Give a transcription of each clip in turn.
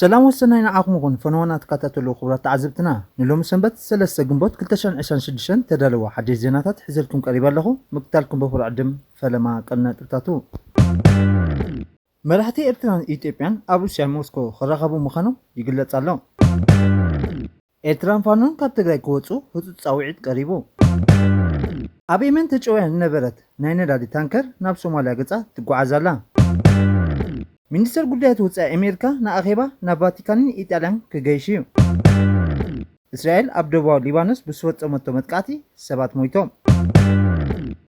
ሰላም ወሰናይ ንዓኹም ይኹን፣ ፈነወና ትከታተሉ ክቡራት ተዓዘብትና። ንሎሚ ሰንበት ሰለስተ ግንቦት ክልተ ሽሕን ዕስራን ሽዱሽተን ተዳለዋ ሓደሽ ዜናታት ሒዘልኩም ቀሪበ ኣለኹ። ምክታልኩም በኹር ዕድም ፈለማ ቀንዲ ነጥብታቱ። መራሕቲ ኤርትራን ኢትዮጵያን ኣብ ሩስያ ሞስኮ ክራኸቡ ምዃኖም ይግለጽ ኣሎ። ኤርትራን ፋኖን ካብ ትግራይ ክወጹ ህጹጽ ጻውዒት ቀሪቡ። ኣብ የመን ተጨውያ ዝነበረት ናይ ነዳዲ ታንከር ናብ ሶማልያ ገጻ ትጓዓዝ ኣላ። ሚኒስተር ጉዳያት ወጻኢ ኣሜሪካ ንኣኼባ ናብ ቫቲካንን ኢጣልያን ክገይሽ እዩ። እስራኤል ኣብ ደቡባዊ ሊባኖስ ብዝፈጸመቶ መጥቃዕቲ ሰባት ሞይቶም።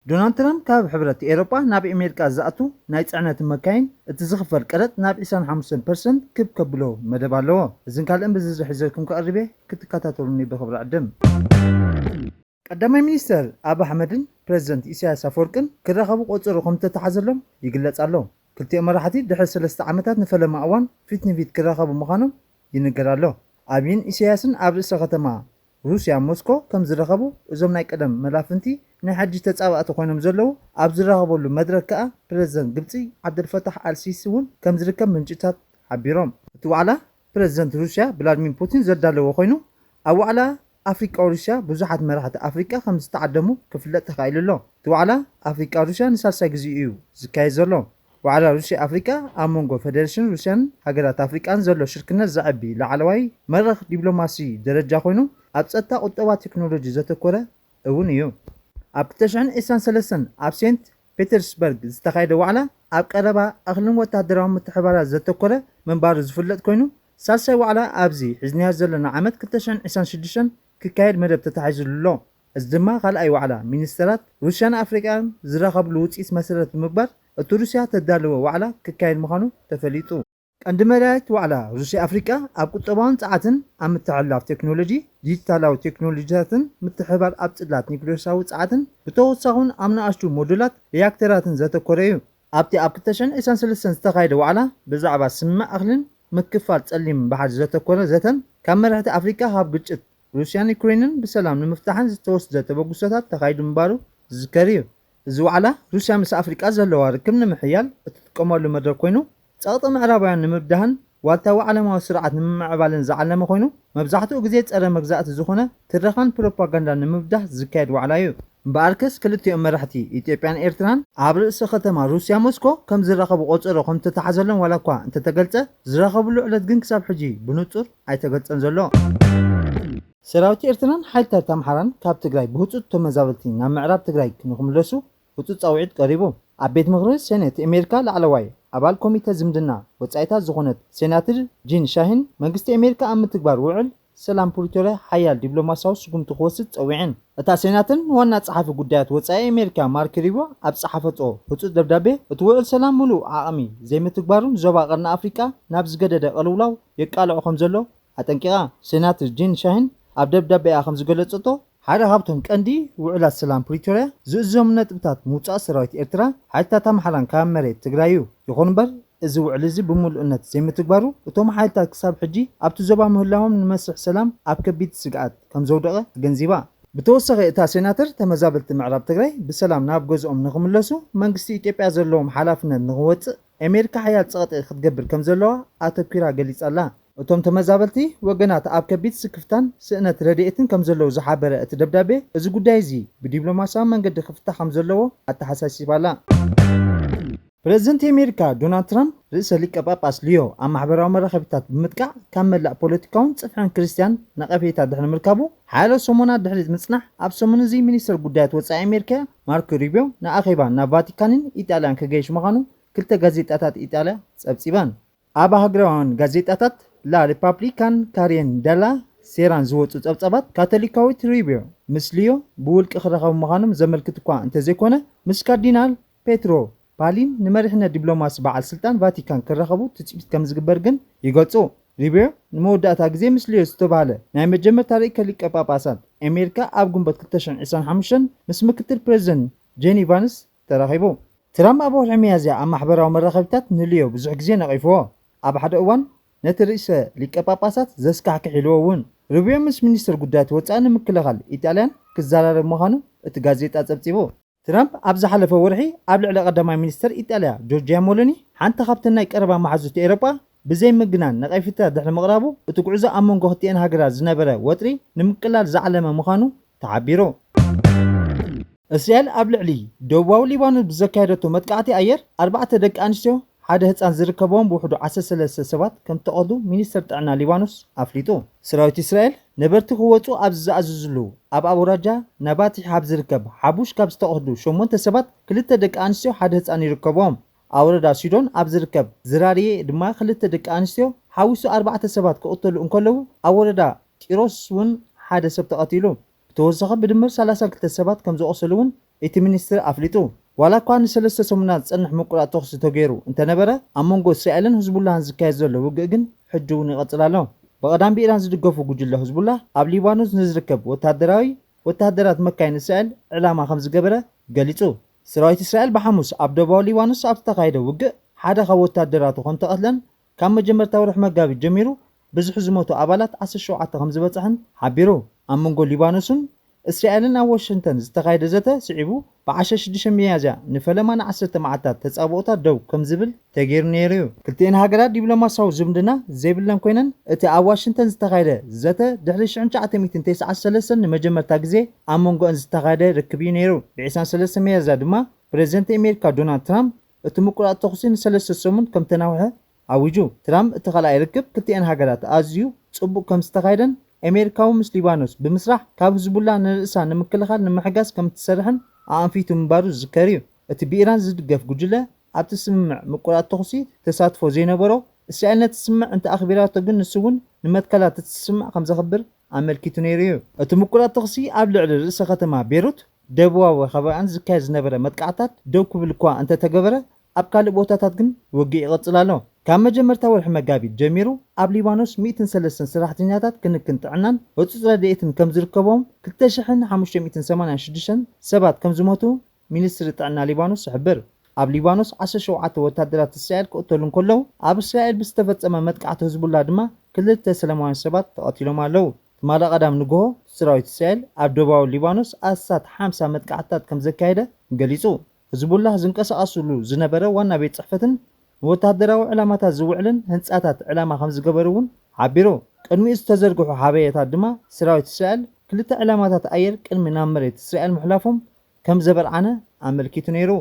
ዶናልድ ትራምፕ ካብ ሕብረት ኤውሮጳ ናብ ኣሜሪካ ዝኣቱ ናይ ጽዕነት መካይን እቲ ዝኽፈል ቀረጥ ናብ ዕስራን ሓሙሽተን ፐርሰንት ክብ ከብሎ መደብ ኣለዎ። እዝን ካልእን ብዝርዝር ሒዘልኩም ክቐርብ እየ፣ ክትከታተሉኒ ብኽብሪ ዕድም። ቀዳማይ ሚኒስተር ኣብ ኣሕመድን ፕረዚደንት ኢሳያስ ኣፈወርቅን ክራኸቡ ቆጸሮ ከም ዝተተሓዘሎም ይግለጽ ኣሎ። ክልቲኦም መራሕቲ ድሕሪ ሰለስተ ዓመታት ንፈለማ እዋን ፊት ንፊት ክራኸቡ ምዃኖም ይንገር ኣሎ። ኣብይን ኢሳያስን ኣብ ርእሰ ከተማ ሩስያ ሞስኮ ከም ዝረኸቡ እዞም ናይ ቀደም መላፍንቲ ናይ ሕጂ ተጻባእቲ ኮይኖም ዘለዉ ኣብ ዝራኸበሉ መድረክ ከኣ ፕረዚደንት ግብጺ ዓብደልፈታሕ ኣልሲሲ እውን ከም ዝርከብ ምንጭታት ሓቢሮም። እቲ ዋዕላ ፕረዚደንት ሩስያ ቭላድሚር ፑቲን ዘዳለዎ ኮይኑ ኣብ ዋዕላ ኣፍሪቃ ሩስያ ብዙሓት መራሕቲ ኣፍሪቃ ከም ዝተዓደሙ ክፍለጥ ተኻኢሉ ኣሎ። እቲ ዋዕላ ኣፍሪቃ ሩስያ ንሳልሳይ ግዜኡ እዩ ዝካየድ ዘሎ። ዋዕላ ሩስያ ኣፍሪቃ ኣብ መንጎ ፌደሬሽን ሩስያን ሃገራት ኣፍሪቃን ዘሎ ሽርክነት ዘዕቢ ላዕለዋይ መድረኽ ዲፕሎማሲ ደረጃ ኮይኑ ኣብ ጸጥታ፣ ቁጠባ፣ ቴክኖሎጂ ዘተኮረ እውን እዩ። ኣብ ክልተ ሽሕን ዕስራን ሰለስተን ኣብ ሴንት ፔተርስበርግ ዝተኻየደ ዋዕላ ኣብ ቀረባ እኽልን ወታደራዊ ምትሕባራት ዘተኮረ ምንባሩ ዝፍለጥ ኮይኑ ሳልሳይ ዋዕላ ኣብዚ ሒዝናዮ ዘለና ዓመት ክልተ ሽሕን ዕስራን ሽዱሽተን ክካየድ መደብ ተታሒዙሉ ኣሎ። እዚ ድማ ካልኣይ ዋዕላ ሚኒስተራት ሩስያን ኣፍሪቃን ዝራኸብሉ ውጽኢት መሰረት ብምግባር እቲ ሩስያ ተዳለወ ዋዕላ ክካየድ ምዃኑ ተፈሊጡ። ቀንዲ መዳያት ዋዕላ ሩስያ ኣፍሪቃ ኣብ ቁጠባውን ጸዓትን፣ ኣብ ምትሕልላፍ ቴክኖሎጂ፣ ዲጂታላዊ ቴክኖሎጂታትን ምትሕብባር ኣብ ጽላት ኒውክሌሳዊ ጸዓትን ብተወሳኺ እውን ኣብ ንኣሽቱ ሞዱላት ሪያክተራትን ዘተኮረ እዩ። ኣብቲ ኣብ ክልተ ሽሕን ዕስራን ሰለስተን ዝተኻየደ ዋዕላ ብዛዕባ ስምምዕ እኽልን ምክፋል ጸሊም ባሕሪ ዘተኮረ ዘተን ካብ መራሕቲ ኣፍሪቃ ካብ ግጭት ሩስያን ዩክሬንን ብሰላም ንምፍታሕን ዝተወስደ ተበግሶታት ተኻይዱ ምንባሩ ዝዝከር እዩ። እዚ ዋዕላ ሩስያ ምስ ኣፍሪቃ ዘለዋ ርክብ ንምሕያል እትጥቀመሉ መድረክ ኮይኑ ጸቕጢ ምዕራባውያን ንምብዳህን ዋልታዊ ዓለማዊ ስርዓት ንምምዕባልን ዝዓለመ ኮይኑ መብዛሕትኡ ግዜ ጸረ መግዛእቲ ዝኾነ ትረኻን ፕሮፓጋንዳን ንምብዳህ ዝካየድ ዋዕላ እዩ። እምበኣርከስ ክልቲኦም መራሕቲ ኢትዮጵያን ኤርትራን ኣብ ርእሲ ከተማ ሩስያ ሞስኮ ከም ዝራኸቡ ቆጸሮ ከም ዝተተሓዘሎም ዋላ እኳ እንተተገልጸ ዝራኸብሉ ዕለት ግን ክሳብ ሕጂ ብንጹር ኣይተገልጸን ዘሎ። ሰራዊት ኤርትራን ሓይልታት ኣምሓራን ካብ ትግራይ ብህጹጽ ተመዛበልቲ ናብ ምዕራብ ትግራይ ንክምለሱ ህጹጽ ጻውዒት ቀሪቡ። ኣብ ቤት ምኽሪ ሴኔት ኣሜሪካ ላዕለዋይ ኣባል ኮሚተ ዝምድና ወጻኢታት ዝኾነት ሴናተር ጂን ሻሂን መንግስቲ ኣሜሪካ ኣብ ምትግባር ውዕል ሰላም ፕሪቶርያ ሓያል ዲፕሎማሲያዊ ስጉምቲ ክወስድ ጸዊዐን። እታ ሴናተር ንዋና ጸሓፊ ጉዳያት ወጻኢ ኣሜሪካ ማርክ ሩቢዮ ኣብ ጸሓፈቶ ህጹጽ ደብዳቤ እቲ ውዕል ሰላም ምሉእ ዓቕሚ ዘይምትግባሩን ዞባ ቀርኒ ኣፍሪቃ ናብ ዝገደደ ቅልውላው የቃልዖ ከም ዘሎ ኣጠንቂቓ። ሴናተር ጂን ሻሂን ኣብ ደብዳቤኣ ከም ዝገለጸቶ ሓደ ካብቶም ቀንዲ ውዕላት ሰላም ፕሪቶርያ ዝእዝዞም ነጥብታት ምውጻእ ሰራዊት ኤርትራ ሓይልታት ኣምሓራን ካብ መሬት ትግራይ እዩ። ይኹን እምበር እዚ ውዕል እዚ ብምሉእነት ዘይምትግባሩ እቶም ሓይልታት ክሳብ ሕጂ ኣብቲ ዞባ ምህላዎም ንመስርሕ ሰላም ኣብ ከቢድ ስግኣት ከም ዘውደቐ ኣገንዚባ። ብተወሳኺ እታ ሴናተር ተመዛበልቲ ምዕራብ ትግራይ ብሰላም ናብ ገዝኦም ንክምለሱ መንግስቲ ኢትዮጵያ ዘለዎም ሓላፍነት ንክወፅእ ኣሜሪካ ሓያል ፀቕጢ ክትገብር ከም ዘለዋ ኣተኲራ ገሊፃ ኣላ። እቶም ተመዛበልቲ ወገናት ኣብ ከቢድ ስክፍታን ስእነት ረድኤትን ከም ዘለዉ ዝሓበረ እቲ ደብዳቤ፣ እዚ ጉዳይ እዚ ብዲፕሎማስያዊ መንገዲ ክፍታሕ ከም ዘለዎ ኣተሓሳሲባ ኣላ። ፕረዚደንት ኣሜሪካ ዶናልድ ትራምፕ ርእሰ ሊቀ ጳጳስ ሊዮ ኣብ ማሕበራዊ መራኸቢታት ብምጥቃዕ ካብ መላእ ፖለቲካውን ጽፍሕን ክርስትያን ነቐፌታ ድሕሪ ምርካቡ፣ ሓያሎ ሰሙናት ድሕሪ ምጽናሕ፣ ኣብ ሰሙን እዚ ሚኒስተር ጉዳያት ወጻኢ ኣሜሪካ ማርኮ ሩቢዮ ንኣኼባ ናብ ቫቲካንን ኢጣልያን ክገይሽ ምዃኑ ክልተ ጋዜጣታት ኢጣልያ ጸብጺበን። ኣብ ሃገራውያን ጋዜጣታት ላ ሪፓብሊካን ካሪየን ደላ ሴራን ዝወጹ ጸብጻባት፣ ካቶሊካዊት ሩቢዮ ምስ ሊዮ ብውልቂ ክራኸቡ ምዃኖም ዘመልክት እኳ እንተዘይኮነ፣ ምስ ካርዲናል ፔትሮ ፓሊን ንመሪሕነት ዲፕሎማሲ በዓል ስልጣን ቫቲካን ክራኸቡ ትጽቢት ከም ዝግበር ግን ይገልጹ። ሩቢዮ ንመወዳእታ ግዜ ምስ ሊዮ ዝተባህለ ናይ መጀመርታ ርእይቶ ሊቀ ጳጳሳት ኣሜሪካ ኣብ ግንቦት ክልተ ሽሕን ዕስራን ሓሙሽተን ምስ ምክትል ፕረዚደንት ጄኒ ቫንስ ተራኺቡ። ትራምፕ ኣብ ወርሒ ሚያዝያ ኣብ ማሕበራዊ መራኸቢታት ንሊዮ ብዙሕ ግዜ ነቒፍዎ። ኣብ ሓደ እዋን ነቲ ርእሰ ሊቀ ጳጳሳት ዘስካሕክሕ ኢልዎ እውን። ሩቢዮ ምስ ሚኒስትር ጉዳያት ወጻኢ ንምክልኻል ኢጣልያን ክዘራረብ ምዃኑ እቲ ጋዜጣ ጸብጺቡ። ትራምፕ ኣብ ዝሓለፈ ወርሒ ኣብ ልዕሊ ቀዳማይ ሚኒስትር ኢጣልያ ጆርጂያ ሞሎኒ፣ ሓንቲ ካብተን ናይ ቀረባ መሓዙት ኤውሮጳ ብዘይ ምግናን ነቐፊታ ድሕሪ ምቕራቡ፣ እቲ ጉዕዞ ኣብ መንጎ ክልቲኤን ሃገራት ዝነበረ ወጥሪ ንምቅላል ዝዓለመ ምዃኑ ተሓቢሩ። እስራኤል ኣብ ልዕሊ ደቡባዊ ሊባኖስ ብዘካየደቶ መጥቃዕቲ ኣየር፣ ኣርባዕተ ደቂ ኣንስትዮ፣ ሓደ ህጻን ዝርከቦም ብውሕዱ ዓሰርተ ሰለስተ ሰባት ከም እተቐትሉ ሚኒስተር ጥዕና ሊባኖስ ኣፍሊጡ። ሰራዊት እስራኤል ነበርቲ ክወጹ ኣብ ዝኣዘዝሉ ኣብ ኣውራጃ ናባቲሕ ኣብ ዝርከብ ሓቡሽ ካብ ዝተቐትሉ ሸሞንተ ሰባት ክልተ ደቂ ኣንስትዮ ሓደ ህጻን ይርከቦም። ኣውረዳ ሲዶን ኣብ ዝርከብ ዝራርየ ድማ ክልተ ደቂ ኣንስትዮ ሓዊሱ ኣርባዕተ ሰባት ክቕተሉ እንከለዉ ኣብ ወረዳ ጢሮስ እውን ሓደ ሰብ ተቐቲሉ። ብተወሳኺ ብድምር ሰላሳ ክልተ ሰባት ከም ዝቖሰሉ እውን እቲ ሚኒስትሪ ኣፍሊጡ። ዋላ እኳ ንሰለስተ ሰሙናት ዝጸንሕ ምቁራጽ ተኹሲ ተገይሩ እንተነበረ፣ ኣብ መንጎ እስራኤልን ህዝቡላህን ዝካየድ ዘሎ ውግእ ግን ሕጂ እውን ይቐጽል ኣሎ። ብቐዳም ብኢራን ዝድገፉ ጉጅለ ህዝቡላህ ኣብ ሊባኖስ ንዝርከብ ወታደራዊ ወታደራት መካይን እስራኤል ዕላማ ከም ዝገበረ ገሊጹ። ሰራዊት እስራኤል ብሓሙስ ኣብ ደቡባዊ ሊባኖስ ኣብ ዝተኻየደ ውግእ ሓደ ካብ ወታደራቱ ከም ተቐትለን ካብ መጀመርታ ወርሒ መጋቢት ጀሚሩ ብዝሒ ዝሞቱ ኣባላት ዓሰርተ ሸውዓተ ከም ዝበጽሐን ሓቢሩ። ኣብ መንጎ ሊባኖስን እስራኤልን ኣብ ዋሽንግተን ዝተኻየደ ዘተ ስዒቡ፣ ብ ዓሰርተ ሽዱሽተ ሚያዝያ ንፈለማ ን ዓሰርተ መዓልታት ተጻብኦታት ደው ከም ዝብል ተገይሩ ነይሩ እዩ። ክልቲኤን ሃገራት ዲፕሎማስያዊ ዝምድና ዘይብለን ኮይነን፣ እቲ ኣብ ዋሽንግተን ዝተኻየደ ዘተ ድሕሪ ሽሕን ትሽዓተ ሚእትን ተስዓን ሰለስተን ንመጀመርታ ግዜ ኣብ መንጎአን ዝተኻየደ ርክብ እዩ ነይሩ። ብ ዕስራን ሰለስተን ሚያዝያ ድማ ፕረዚደንት ኣሜሪካ ዶናልድ ትራምፕ እቲ ምቁራጽ ተኹሲ ንሰለስተ ሰሙን ከም ተናውሐ ኣዊጁ። ትራምፕ እቲ ካልኣይ ርክብ ክልቲኤን ሃገራት ኣዝዩ ጽቡቕ ከም ዝተኻየደን ኣሜሪካ እውን ምስ ሊባኖስ ብምስራሕ ካብ ህዝቡላ ንርእሳ ንምክልኻል ንምሕጋዝ ከም እትሰርሕን ኣኣንፊቱ ምንባሩ ዝዝከር እዩ። እቲ ብኢራን ዝድገፍ ጉጅለ ኣብቲ ስምምዕ ምቁራጽ ተኹሲ ተሳትፎ ዘይነበሮ፣ እስራኤል ነቲ ስምምዕ እንተ ኣኽቢራቶ ግን ንሱ እውን ንመትከላት እቲ ስምምዕ ከም ዘኽብር ኣመልኪቱ ነይሩ እዩ። እቲ ምቁራጽ ተኹሲ ኣብ ልዕሊ ርእሰ ከተማ ቤሩት ደቡባዊ ከባቢኣን ዝካየድ ዝነበረ መጥቃዕታት ደው ክብል እኳ እንተተገበረ፣ ኣብ ካልእ ቦታታት ግን ውግእ ይቕጽል ኣሎ። ካብ መጀመርታ ወርሒ መጋቢት ጀሚሩ ኣብ ሊባኖስ ሚእትን ሰለስተን ሰራሕተኛታት ክንክን ጥዕናን ህጹጽ ረድኤትን ከም ዝርከቦም፣ ክልተ ሽሕን ሓሙሽተ ሚእትን ሰማንያን ሽዱሽተን ሰባት ከም ዝሞቱ ሚኒስትሪ ጥዕና ሊባኖስ ይሕብር። ኣብ ሊባኖስ ዓሰርተ ሸውዓተ ወታደራት እስራኤል ክቕተሉ እንከለዉ፣ ኣብ እስራኤል ብዝተፈጸመ መጥቃዕቲ ህዝቡላ ድማ ክልተ ሰላማውያን ሰባት ተቐቲሎም ኣለዉ። ትማሊ ቀዳም ንግሆ፣ ሰራዊት እስራኤል ኣብ ደቡባዊ ሊባኖስ ኣስታት ሓምሳ መጥቃዕትታት ከም ዘካየደ ገሊጹ። ህዝቡላህ ዝንቀሳቐስሉ ዝነበረ ዋና ቤት ጽሕፈትን ንወታደራዊ ዕላማታት ዝውዕልን ህንጻታት ዕላማ ከም ዝገበሩ እውን ሓቢሩ። ቅድሚኡ ዝተዘርግሑ ሓበሬታት ድማ፣ ሰራዊት እስራኤል ክልተ ዕላማታት ኣየር ቅድሚ ናብ መሬት እስራኤል ምሕላፎም ከም ዘበርዓነ ኣመልኪቱ ነይሩ።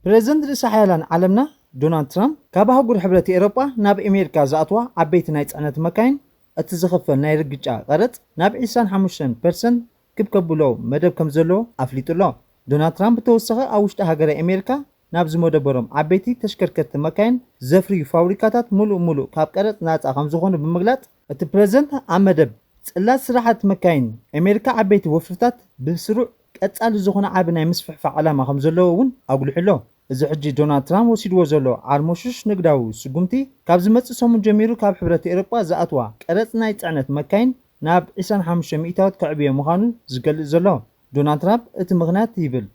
ፕረዚደንት ርእሰ ሓያላን ዓለምና ዶናልድ ትራምፕ፣ ካብ ኣህጉር ሕብረት ኤውሮጳ ናብ ኣሜሪካ ዝኣትዋ ዓበይቲ ናይ ጽዕነት መካይን እቲ ዝኽፈል ናይ ርግጫ ቀረጽ ናብ ዕስራን ሓሙሽተን ፐርሰንት ክብ ከብሎ መደብ ከም ዘለዎ ኣፍሊጡ ኣሎ። ዶናልድ ትራምፕ ብተወሳኺ ኣብ ውሽጢ ሃገረ ኣሜሪካ ናብ ዝመደበሮም ዓበይቲ ተሽከርከርቲ መካይን ዘፍርዩ ፋብሪካታት ሙሉእ ሙሉእ ካብ ቀረጽ ናጻ ከም ዝኾኑ ብምግላጽ፣ እቲ ፕረዚደንት ኣብ መደብ ጽላት ስራሓት መካይን ኣሜሪካ ዓበይቲ ወፍርታት ብስሩዕ ቀጻሊ ዝኾነ ዓቢ ናይ ምስፍሕፋሕ ዕላማ ከም ዘለዎ እውን ኣጉሊሑ ኣሎ። እዚ ሕጂ ዶናልድ ትራምፕ ወሲድዎ ዘሎ ዓርሞሹሽ ንግዳዊ ስጉምቲ፣ ካብ ዝመጽእ ሰሙን ጀሚሩ ካብ ሕብረት ኤውሮጳ ዝኣትዋ ቀረጽ ናይ ጽዕነት መካይን ናብ ዕስራን ሓሙሽተ ሚእታዊት ከዕብዮ ምዃኑ ዝገልጽ ዘሎ። ዶናልድ ትራምፕ እቲ ምኽንያት ይብል፣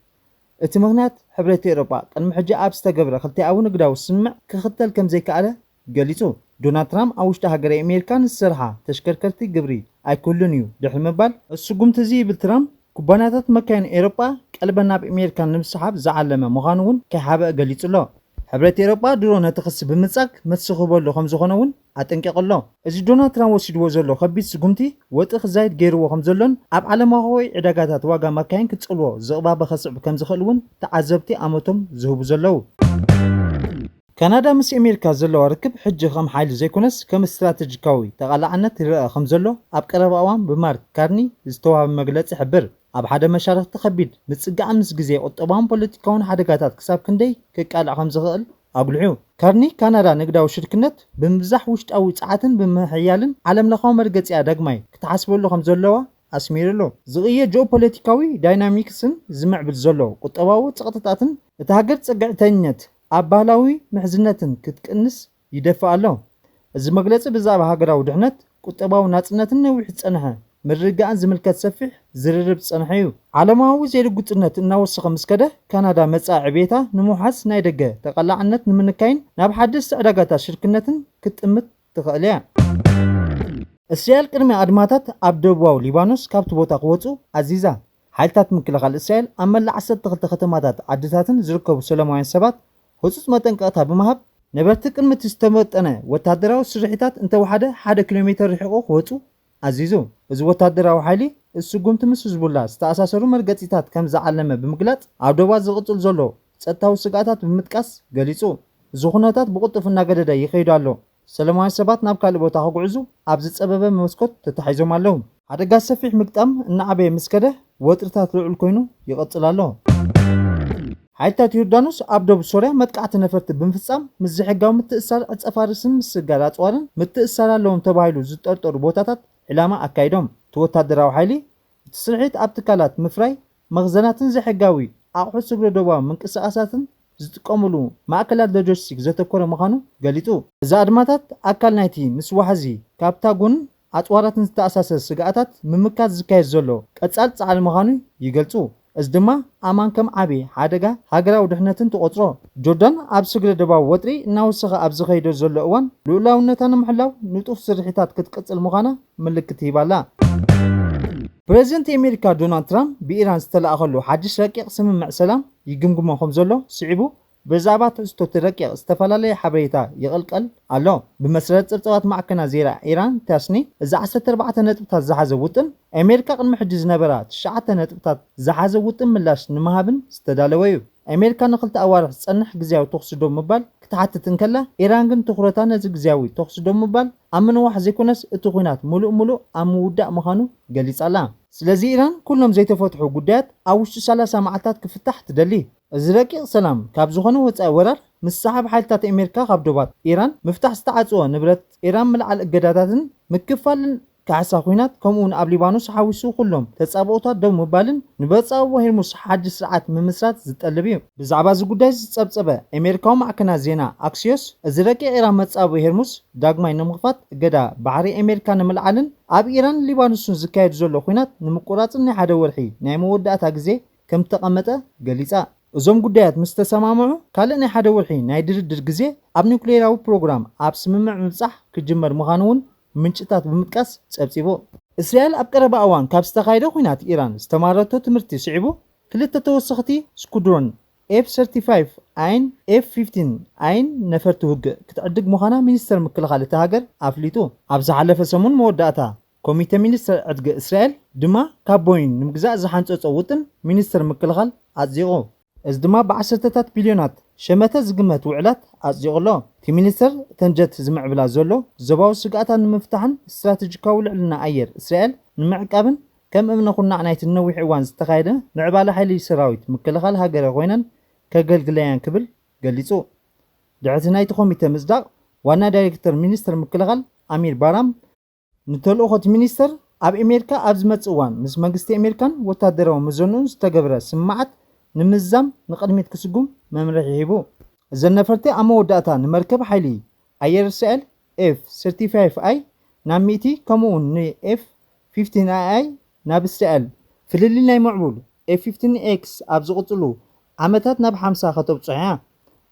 እቲ ምኽንያት ሕብረት ኤውሮጳ ቅድሚ ሕጂ ኣብ ዝተገብረ ክልቲኣዊ ንግዳዊ ስምምዕ ክኽተል ከም ዘይከኣለ ገሊጹ። ዶናልድ ትራምፕ ኣብ ውሽጢ ሃገረ ኣሜሪካ ንዝሰርሓ ተሽከርከርቲ ግብሪ ኣይክህሉን እዩ ድሕሪ ምባል፣ እዚ ስጉምቲ እዚ ይብል ትራምፕ፣ ኩባንያታት መካይን ኤውሮጳ ቀልበን ናብ ኣሜሪካ ንምስሓብ ዝዓለመ ምዃኑ እውን ከይሓብአ ገሊጹ ኣሎ። ሕብረት ኤውሮጳ ድሮ ነቲ ክሲ ብምንጻግ መልሲ ክህበሉ ከም ዝኾነ እውን ኣጠንቂቑ ኣሎ። እዚ ዶናልድ ትራምፕ ወሲድዎ ዘሎ ከቢድ ስጉምቲ ወጥሪ ክዛይድ ገይርዎ ከም ዘሎን ኣብ ዓለማዊ ዕዳጋታት ዋጋ መካይን ክጸልዎ ዝቕባበ ከስዕብ ከም ዝኽእል እውን ተዓዘብቲ ኣመቶም ዝህቡ ዘለዉ። ካናዳ ምስ ኣሜሪካ ዘለዋ ርክብ ሕጂ ከም ሓይሊ ዘይኮነስ ከም ስትራተጂካዊ ተቓላዕነት ይረኣ ከም ዘሎ ኣብ ቀረባ እዋን ብማርክ ካርኒ ዝተዋህበ መግለጺ ይሕብር። ኣብ ሓደ መሻርኽቲ ከቢድ ምጽጋዕ ምስ ግዜ ቁጠባውን ፖለቲካውን ሓደጋታት ክሳብ ክንደይ ከቃልዕ ከም ዝኽእል ኣጉሊሑ። ካርኒ፣ ካናዳ ንግዳዊ ሽርክነት ብምብዛሕ ውሽጣዊ ጸዓትን ብምሕያልን ዓለምለኻዊ መርገጺኣ ዳግማይ ክትሓስበሉ ከም ዘለዋ ኣስሚሩ ኣሎ። ዝቕየር ጂኦፖለቲካዊ ዳይናሚክስን ዝምዕብል ዘሎ ቁጠባዊ ጸቕጥታትን፣ እታ ሃገር ጽግዕተኝነት ኣብ ባህላዊ ምሕዝነትን ክትቅንስ ይደፍእ ኣሎ። እዚ መግለጺ ብዛዕባ ሃገራዊ ድሕነት፣ ቁጠባዊ ናጽነትን ነዊሕ ዝጸንሐ ምርግጋእን ዝምልከት ሰፊሕ ዝርርብ ዝጸንሐ እዩ። ዓለማዊ ዘይርጉጽነት እናወሰኸ ምስ ከደ፣ ካናዳ መጻኢ ዕቤታ ንምውሓስ ናይ ደገ ተቐላዕነት ንምንካይን ናብ ሓደስቲ ዕዳጋታት ሽርክነትን ክትጥምት ትኽእል እያ። እስራኤል ቅድሚ ኣድማታት ኣብ ደቡባዊ ሊባኖስ ካብቲ ቦታ ክወጹ ኣዚዛ። ሓይልታት ምክልኻል እስራኤል ኣብ መላእ ዓሰርተ ክልተ ከተማታት ዓድታትን ዝርከቡ ሰላማውያን ሰባት ህጹጽ መጠንቀቕታ ብምሃብ፣ ነበርቲ ቅድሚ እቲ ዝተመጠነ ወታደራዊ ስርሒታት እንተወሓደ ሓደ ኪሎ ሜተር ርሒቑ ክወጹ ኣዚዙ። እዚ ወታደራዊ ሓይሊ፣ እቲ ስጉምቲ ምስ ህዝቡላ ዝተኣሳሰሩ መርገጺታት ከም ዝዓለመ ብምግላጽ፣ ኣብ ዶባት ዝቕጽል ዘሎ ጸጥታዊ ስግኣታት ብምጥቃስ ገሊጹ። እዚ ኩነታት ብቕልጡፍ እናገደደ ይኸይድ ኣሎ። ሰለማውያን ሰባት ናብ ካልእ ቦታ ክጉዕዙ ኣብ ዝጸበበ መስኮት ተታሒዞም ኣለዉ። ሓደጋ ሰፊሕ ምግጣም እናዓበየ ምስ ከደ፣ ወጥርታት ልዑል ኮይኑ ይቐጽል ኣሎ። ሓይልታት ዮርዳኖስ ኣብ ደቡብ ሶርያ መጥቃዕቲ ነፈርቲ ብምፍጻም፣ ምስ ዘይሕጋዊ ምትእስሳር ዕጸፋርስን ምስግጋር ኣጽዋርን ምትእስሳር ኣለዎም ተባሂሉ ዝጠርጠሩ ቦታታት ዕላማ ኣካይዶም። እቲ ወታደራዊ ሓይሊ፣ እቲ ስርሒት ኣብ ትካላት ምፍራይ፣ መኽዘናትን ዘይሕጋዊ ኣቑሑት ስግረ ዶባዊ ምንቅስቓሳትን ዝጥቀሙሉ ማእከላት ሎጂስቲክ ዘተኮረ ምዃኑ ገሊጹ። እዚ ኣድማታት ኣካል ናይቲ ምስ ዋሕዚ ካብታ ጎን ኣጽዋራትን ዝተኣሳሰር ስግኣታት ምምካት ዝካየድ ዘሎ ቀጻል ጻዕሪ ምዃኑ ይገልጹ። እዚ ድማ ኣማን ከም ዓቢ ሓደጋ ሃገራዊ ድሕነትን ትቖጽሮ። ጆርዳን ኣብ ስግረ ዶባዊ ወጥሪ እናወሰኸ ኣብ ዝኸይዶ ዘሎ እዋን፣ ልኡላውነታ ንምሕላው ንጡፍ ስርሒታት ክትቅጽል ምዃና ምልክት ሂባ ኣላ። ፕረዚደንት ኣሜሪካ ዶናልድ ትራምፕ ብኢራን ዝተላእኸሉ ሓድሽ ረቂቕ ስምምዕ ሰላም ይግምግሞ ከም ዘሎ ስዒቡ፣ ብዛዕባ ትሕዝቶ እቲ ረቂቕ ዝተፈላለየ ሓበሬታ ይቕልቀል ኣሎ። ብመሰረት ጸብጻባት ማዕከናት ዜና ኢራን ታስኒ፣ እዚ ዓሰርተ ኣርባዕተ ነጥብታት ዝሓዘ ውጥን፣ ኣሜሪካ ቅድሚ ሕጂ ዝነበራ ትሽዓተ ነጥብታት ዝሓዘ ውጥን ምላሽ ንምሃብን ዝተዳለወ እዩ። ኣሜሪካ ንኽልተ ኣዋርሕ ዝጸንሕ ግዝያዊ ተኹሲ ደው ምባል ክትሓትት እንከላ፣ ኢራን ግን ትኹረታ ነዚ ግዝያዊ ተኹሲ ደው ምባል ኣብ ምንዋሕ ዘይኮነስ፣ እቲ ኲናት ምሉእ ምሉእ ኣብ ምውዳእ ምዃኑ ገሊጻ ኣላ። ስለዚ ኢራን ኩሎም ዘይተፈትሑ ጉዳያት ኣብ ውሽጢ ሰላሳ መዓልታት ክፍታሕ ትደሊ። እዚ ረቂቕ ሰላም፣ ካብ ዝኾነ ወጻኢ ወራር ምስሓብ ሓይልታት ኣሜሪካ ካብ ዶባት ኢራን፣ ምፍታሕ ዝተዓጽወ ንብረት ኢራን፣ ምልዓል እገዳታትን ምክፋልን ካሕሳ ኲናት፣ ከምኡ'ውን ኣብ ሊባኖስ ሓዊሱ ኩሎም ተጻብኦታት ደው ምባልን ንመጻብቦ ሄርሙስ ሓድሽ ስርዓት ምምስራት ዝጠልብ እዩ። ብዛዕባ እዚ ጉዳይ ዝጸብጸበ ኣሜሪካዊ ማዕከናት ዜና ኣክሲዮስ፣ እዚ ረቂቕ ኢራን መጻብቦ ሄርሙስ ዳግማይ ንምኽፋት፣ እገዳ ባሕሪ ኣሜሪካ ንምልዓልን ኣብ ኢራን ሊባኖስን ዝካየድ ዘሎ ኲናት ንምቁራጽን ናይ ሓደ ወርሒ ናይ መወዳእታ ግዜ ከም ዝተቐመጠ ገሊጻ። እዞም ጉዳያት ምስ ተሰማምዑ፣ ካልእ ናይ ሓደ ወርሒ ናይ ድርድር ግዜ ኣብ ኒውክሌራዊ ፕሮግራም ኣብ ስምምዕ ምብጻሕ ክጅመር ምዃኑ እውን ምንጭታት ብምጥቃስ ጸብጺቡ። እስራኤል ኣብ ቀረባ እዋን ካብ ዝተኻየደ ኲናት ኢራን ዝተማረቶ ትምህርቲ ስዒቡ፣ ክልተ ተወሰኽቲ ስኩድሮን ኤፍ ሰርቲ ፋይቭ ኣይን ኤፍ ፊፍቲን ኣይን ነፈርቲ ውግእ ክትዕድግ ምዃና ሚኒስተር ምክልኻል እታ ሃገር ኣፍሊጡ። ኣብ ዝሓለፈ ሰሙን መወዳእታ፣ ኮሚተ ሚኒስተር ዕድጊ እስራኤል ድማ ካብ ቦይን ንምግዛእ ዝሓንጸጾ ውጥን ሚኒስተር ምክልኻል ኣጽዲቑ። እዚ ድማ ብዓሰርተታት ቢልዮናት ሸመተ ዝግመት ውዕላት ኣጽዲቑ ኣሎ። እቲ ሚኒስተር፣ እተን ጀት ዝምዕብላ ዘሎ ዞባዊ ስግኣታት ንምፍታሕን ስትራተጂካዊ ልዕልና ኣየር እስራኤል ንምዕቃብን ከም እምነ ኩርናዕ ናይቲ ንነዊሕ እዋን ዝተኻየደ ምዕባለ ሓይሊ ሰራዊት ምክልኻል ሃገረ ኮይነን ከገልግለያን ክብል ገሊጹ። ድሕርቲ ናይቲ ኮሚተ ምጽዳቕ፣ ዋና ዳይሬክተር ሚኒስተር ምክልኻል ኣሚር ባራም፣ ንተልእኾ እቲ ሚኒስተር ኣብ ኣሜሪካ ኣብ ዝመጽእ እዋን ምስ መንግስቲ ኣሜሪካን ወታደራዊ መዘንኡን ዝተገብረ ስምምዓት ንምዝዛም ንቕድሚት ክስጉም መምርሒ ሂቡ። እዘን ነፈርቲ ኣብ መወዳእታ ንመርከብ ሓይሊ ኣየር እስራኤል ኤፍ ሰርቲ ፋይቭ ኣይ ናብ ሚእቲ፣ ከምኡ እውን ንኤፍ ፊፍቲን ኣይ ኣይ ናብ እስራኤል፣ ፍልልይ ናይ ምዕቡል ኤፍ ፊፍቲን ኤክስ ኣብ ዝቕጽሉ ዓመታት ናብ ሓምሳ ከተብጽሖ እያ።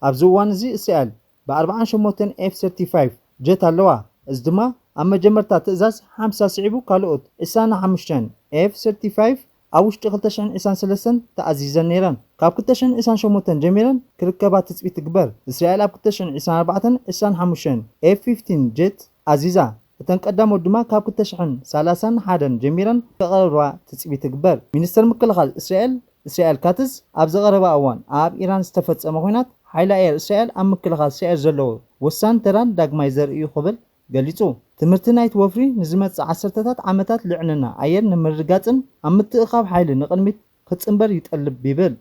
ኣብዚ እዋን እዚ እስራኤል ብኣርባዓን ሸሞንተን ኤፍ ሰርቲ ፋይቭ ጀት ኣለዋ። እዚ ድማ ኣብ መጀመርታ ትእዛዝ ሓምሳ ስዒቡ ካልኦት ዕስራን ሓሙሽተን ኤፍ ሰርቲ ፋይቭ ኣብ ውሽጢ ክልተ ሽሕን ዕስራን ሰለስተን ተኣዚዘን ነይረን። ካብ ክልተ ሽሕን ዕስራን ሸሞንተን ጀሚረን ክርከባ ትጽቢት ትግበር። እስራኤል ኣብ ክልተ ሽሕን ዕስራን ኣርባዕተን ዕስራን ሓሙሽተን ኤፍ ፊፍቲን ጀት ኣዚዛ። እተን ቀዳሞት ድማ ካብ ክልተ ሽሕን ሰላሳን ሓደን ጀሚረን ክቐርባ ትጽቢት ትግበር። ሚኒስተር ምክልኻል እስራኤል እስራኤል ካትዝ፣ ኣብ ዝቐረባ እዋን ኣብ ኢራን ዝተፈጸመ ኲናት፣ ሓይሊ ኣየር እስራኤል ኣብ ምክልኻል እስራኤል ዘለዎ ወሳኒ ተራን ዳግማይ ዘርኢ እዩ ክብል ገሊጹ። ትምህርቲ ናይቲ ወፍሪ ንዝመጽእ ዓሰርተታት ዓመታት ልዕልና ኣየር ንምርግጋጽን ኣብ ምትእኽኻብ ሓይሊ ንቕድሚት ክጽንበር ይጠልብ ይብል።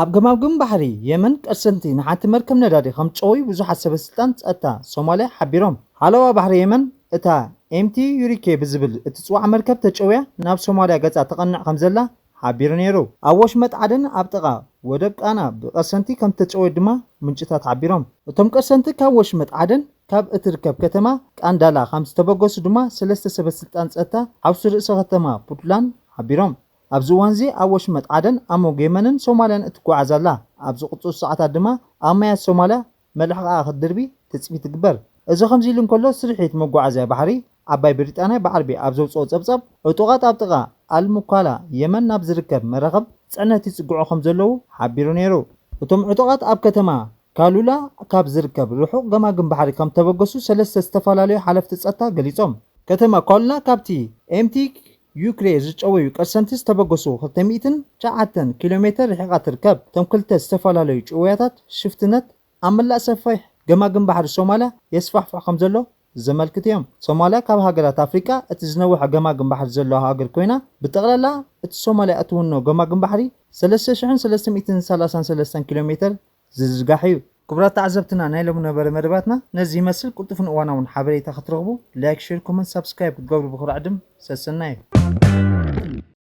ኣብ ገማግም ባሕሪ የመን ቀርሰንቲ ንሓንቲ መርከብ ነዳዲ ከም ጨውዩ ብዙሓት ሰበስልጣን ጸጥታ ሶማልያ ሓቢሮም። ሓለዋ ባሕሪ የመን፣ እታ ኤምቲ ዩሪኬ ብዝብል እትጽዋዕ መርከብ ተጨውያ ናብ ሶማልያ ገጻ ተቐንዕ ከም ዘላ ሓቢሩ ነይሩ። ኣብ ወሽመጥ ዓደን ኣብ ጥቓ ወደብ ቃና ብቀርሰንቲ ከም ተጨወዩ ድማ ምንጭታት ሓቢሮም። እቶም ቀርሰንቲ ካብ ወሽመጥ ዓደን ካብ እትርከብ ከተማ ቃንዳላ ከም ዝተበገሱ ድማ ሰለስተ ሰበስልጣን ጸጥታ ሓውሲ ርእሰ ከተማ ፑንትላንድ ሓቢሮም። ኣብዚ እዋንዚ ኣብ ወሽመጥ ዓደን ኣብ መንጎ የመንን ሶማልያን እትጓዓዝ ኣላ። ኣብ ዝቕጽሉ ሰዓታት ድማ ኣብ ማያት ሶማልያ መልሕቓኣ ክትድርቢ ትጽቢት ትግበር። እዚ ከምዚ ኢሉ እንከሎ፣ ስርሒት መጓዓዝያ ባሕሪ ዓባይ ብሪጣንያ ብዓርቢ ኣብ ዘውጽኦ ጸብጻብ፣ ዕጡቓት ኣብ ጥቓ ኣልሙካላ የመን ናብ ዝርከብ መራኽብ ጽዕነት ይጽግዑ ከም ዘለዉ ሓቢሩ ነይሩ። እቶም ዕጡቓት ኣብ ከተማ ካሉላ ካብ ዝርከብ ርሑቕ ገማግም ባሕሪ ከም ተበገሱ ሰለስተ ዝተፈላለዩ ሓለፍቲ ጸጥታ ገሊጾም። ከተማ ካሉላ ካብቲ ኤምቲ ዩክሬ ዝጨወዩ ቀርሰንቲ ዝተበገሱ ክልተ ሚእትን ትሽዓተን ኪሎ ሜተር ርሒቓ ትርከብ። እቶም ክልተ ዝተፈላለዩ ጭወያታት ሽፍትነት ኣብ መላእ ሰፊሕ ገማግም ባሕሪ ሶማልያ የስፋሕፍሕ ከም ዘሎ ዘመልክት እዮም። ሶማልያ ካብ ሃገራት ኣፍሪቃ እቲ ዝነውሐ ገማግም ባሕሪ ዘለዋ ሃገር ኮይና፣ ብጠቕላላ እቲ ሶማልያ እትውኖ ገማግም ባሕሪ ሰለስተ ሽሕን ሰለስተ ሚእትን ሰላሳን ሰለስተን ኪሎ ሜተር ዝዝርጋሕ እዩ። ክቡራት ተዓዘብትና፣ ናይ ሎሚ ነበረ መደባትና ነዚ ይመስል። ቅልጡፍን እዋናውን ሓበሬታ ክትረኽቡ ላይክ፣ ሼር፣ ኮመንት፣ ሳብስክራይብ ክትገብሩ ብኹርዕ ድም ሰሰናዩ።